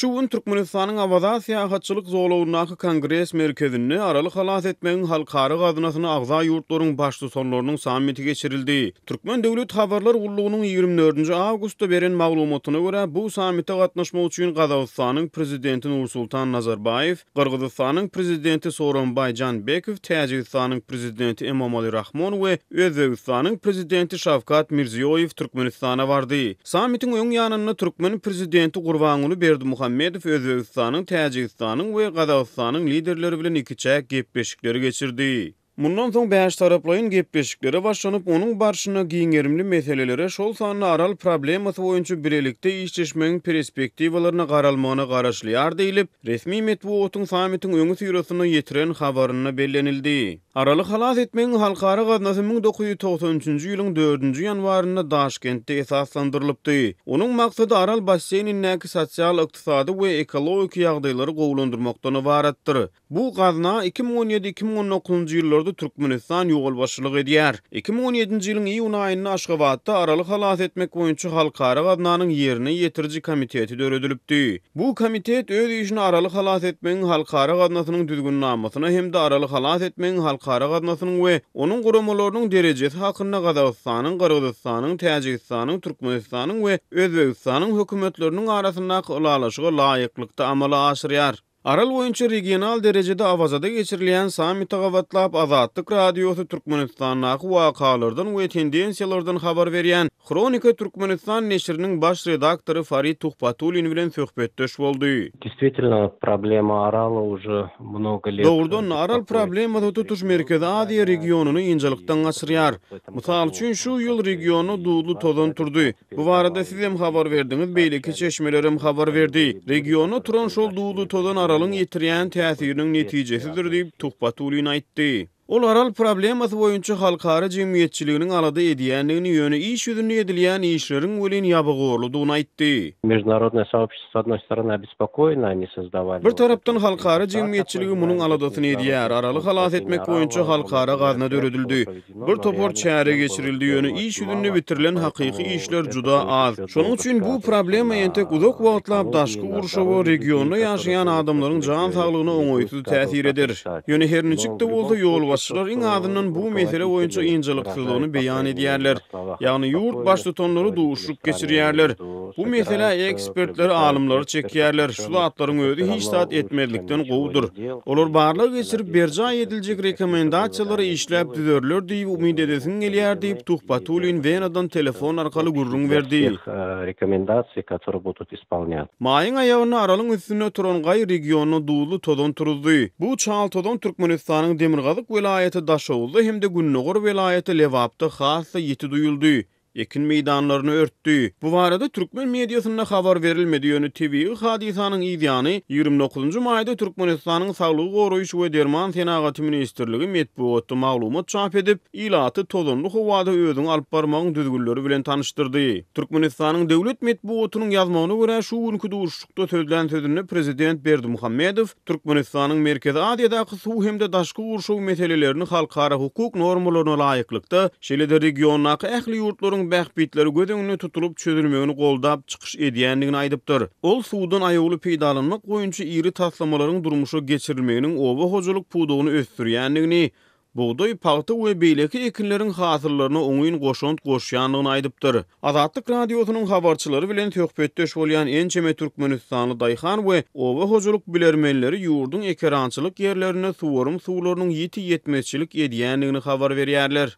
Şu gün Türkmenistanyň Awaza syýahatçylyk zolagyndaky Kongres merkezinde Araly halas etmegiň halkara gaznasyna agza ýurtlaryň Baştutanlarynyň sammiti geçirildi. Türkmen döwlet habarlar gullugynyň 24-nji awgustda beren maglumatyna görä, bu sammite gatnaşmak üçin Gazagystanyň Prezidenti Nursultan Nazarbaýew, Gyrgyzystanyň Prezidenti Sooronbaý Žanbekow, Täjigistanyň Prezidenti Emomali Rahmon we Özbegistanyň Prezidenti Şawkat Mirziýoýew Türkmenistana bardy. Sammitiň öň ýanynda türkmen Prezidenti Gurbanguly Berdimuhamedow Özbegistanyň, Täjigistanyň we Gazagystanyň Liderleri bilen ikiçäk gepleşikleri geçirdi. Mundan soň bäştaraplaýyn gepleşiklere başlanyp, onuň barşynda giň gerimli meselelere, şol sanda Aral problemasy boýunça bilelikde işleşmegiň perspektiwalaryna garalmagyna garaşylýar diýlip, resmi metbugatyň sammitiň öňüsyrasynda ýetiren habarynda bellenildi. Araly halas etmegiň halkara gaznasy 1993-nji ýylyň dördünji ýanwarynda Daşkentde esaslandyrylypdy. Onuň maksady Aral basseýnindäki sosial-ykdysady we ekologik ýagdaýlary gowulandyrmakdan ybaratdyr. Bu gazna 2017, 2019-njy ýyllarda Türkmenistan ýolbaşçylyk edýär. 2017-nji ýylyň iýun aýynda Aşgabatda Araly halas etmek boýunça halkara gaznanyň ýerine ýetiriji komiteti döredilipdi. Bu komitet öz işini Araly halas etmegiň halkara gaznasynyň düzgünnamasyna hem-de Araly halas etmegiň halkara gaznasynyň we onuň guramalarynyň derejesi hakynda Gazagystanyň, Gyrgyzystanyň, Täjigistanyň, Türkmenistanyň we Özbegistanyň hökümetleriniň arasyndaky ylalaşyga laýyklykda amala aşyrýar. Aral boýunça regional derejede Awazada geçirilýän sammite gabatlap, Azatlyk Radiosy Türkmenistandaky wakalardan we tendensiýalardan habar berýän Hronika Türkmenistan neşiriniň baş redaktory Farid Tuhbatullin bilen söhbetdeş boldy. Действительно, problema Arala уже mnogo let Dogrudan-da, Aral problemasy tutuş Merkezi Aziýa regionyny ynjalykdan gaçyrýar. Mysal üçin, şu ýyl regionda duzly tozan turdy. Bu barada sizem habar berdiňiz, beýleki çeşmelerem habar berdi. Regionda turan şol duzly tozan Aralyň ýetirýän täsiriniň netijesidir diýip, Tuhbatullin aýtdy. Ol Aral problemasy boýunça halkara jemgyýetçiliginiň alada edýändigini, ýöne iş ýüzünde edilýän işleriň welin ýabygorludygyny aýtdy. Международное сообщество, с одной стороны, обеспокоено, они создавали Bir tarapdan, halkara jemgyýetçiligi munuň aladasyny edýär, Araly halas etmek boýunça halkara gazna döredildi. Bir topar çäre geçirildi, ýöne iş ýüzünde bitirilen hakyky işler juda az. Şonuň üçin bu problema entek uzak wagtlap daşky gurşawa, regionda ýaşaýan adamlaryň jan saglygyna oňaýsyz täsir eder. Ýöne her niçik-de bolsa, ýolbaşçylar iň azyndan bu mesele boýunça ynjalyksyzlygyny beýan edýärler. Ýagny ýurt baştutanlary duşuşyk geçirýärler. Bu meselä ekspertleri, alymlary çekýärler. Şu zatlaryň özi hiç zat etmezlikden gowudyr. Olar barlag geçirip, berjaý ediljek rekomendasiýalary işläp düzerler diýip umyt edesiň gelýär diýip, Tuhbatullin Wenadan telefon arkaly gürrüň berdi. Maýyň aýagynda Aralyň üstünde turan gaý regionda duzly tozan turuzdy. Bu çal tozan Türkmenistanyň demirgazyk welaýaty Daşoguzda hem-de gündogar welaýaty Lebapda has-da ýiti duýuldy. Ekin meýdanlaryny örtdi. Bu barada türkmen mediasynda habar berilmedi, ýöne tebigy hadysanyň yzýany, 29-njy maýda Türkmenistanyň Saglygy goraýyş we derman senagaty ministrligi metbugatda maglumat çap edip, ilaty tozanly howada özüňi alyp barmagyň düzgünleri bilen tanyşdyrdy. Türkmenistanyň döwlet metbugatynyň ýazmagyna görä, şu günki duşuşykda sözlän sözünde prezident Berdimuhamedow Türkmenistanyň Merkezi Aziýadaky suw hem-de daşky gurşaw meselelerini halkara hukuk normalaryna laýyklykda, şeýle-de regiondaky ähli ýurtlaryň bähbitleri göz öňünde tutulyp çözülmegini goldap çykyş edýändigini aýdypdyr. Ol suwdan aýawly peýdalanmak boýunça iri taslamalaryň durmuşa geçirilmeginiň oba hojalyk pudagyny ösdürýändigini, bugdaý, pagta we beýleki ekinleriň hasyllaryna oňyn goşant goşýandygyny aýdypdyr. Azatlyk Radiosynyň habarçylary bilen söhbetdeş bolýan ençeme türkmenistanly daýhan we oba hojalyk bilermenleri ýurduň ekerançylyk ýerlerinde suwarym suwlarynyň ýiti ýetmezçilik edýändigini habar berýärler.